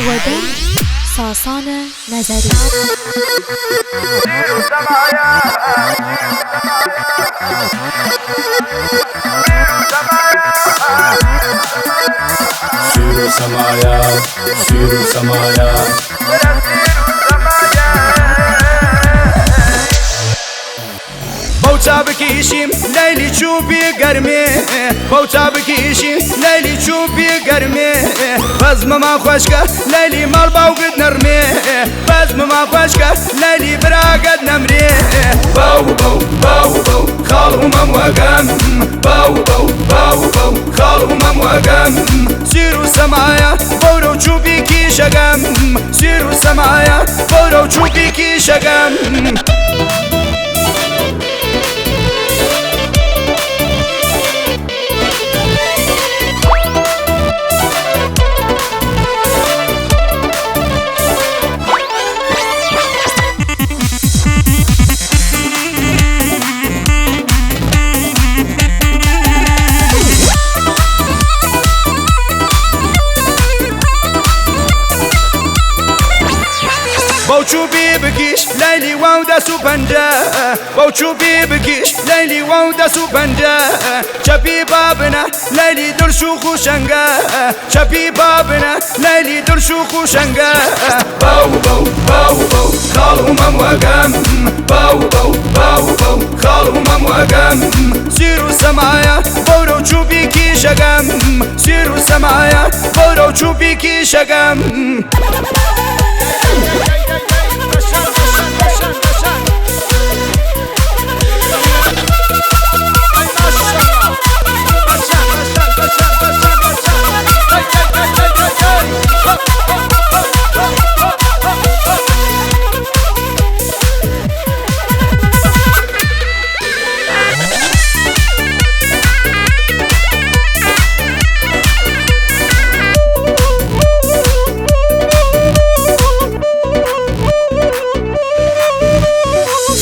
وەدەنگ ساسان نەزەری. سیر و سەمایە، سیر و سەمایە. بەو چا بکیشیم لەیلی چووپی گەرمێ، بەو چا بکیشیم لەیلی چووپی گەرمێ، بەزمەمان خۆشکە لەیلی ماڵ باوگت نەرمێ، بەزمەمان خۆشکە لەیلی براگەت نەمرێ. باو بەو باو بەو خاڵ و مەموەگەم، باو بەو باو بەو خاڵ و مەموەگەم، سیر و سەمایە بەورە و چووپی کیشەگەم، سیر و سەمایە بەورە و چووپی کیشەگەم. بەو چووپی بکیش لەیلی واو دەس و پەنجە، بەو چووپی بکیش لەیلی واو دەس و پەنجە، چەپی بابنە لەیلی دڵش و خوشەنگە، چەپی بابنە لەیلی دڵش و خوشەنگە. باو بەو باو بەو خاڵ و مەموەگەم، باو بەو باو بەو خاڵ و مەموەگەم، سیر و سەمایە بەورە و چووپی کیشەگەم، سیر و سەمایە بەورە و چووپی کیشەگەم.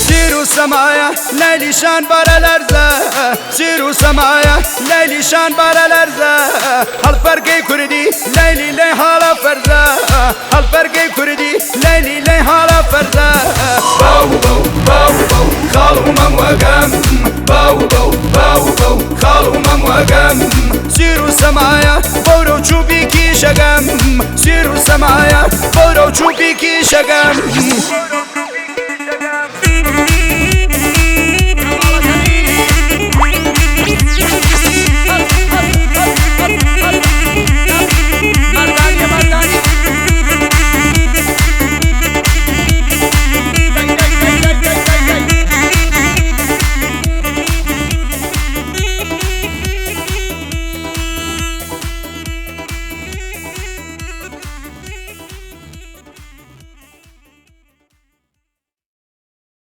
سیر و سەمایە لەیلی شان بارە لەرزە، سیر و سەمایە لەیلی شان بارە لەرزە، هەڵپەرگەی کوردی لەیلی لەی حاڵە فەرزە، هەڵپەرگەی کوردی لەیلی لەی حاڵە فەرزە. باو بەو باو بەو خاڵ و مەموەگەم، باو بەو باو بەو خاڵ و مەموەگەم، سیر و سەمایە بەورە و چووپی کیشەگەم، سیر و سەمایە بەورە و چووپی کیشەگەم.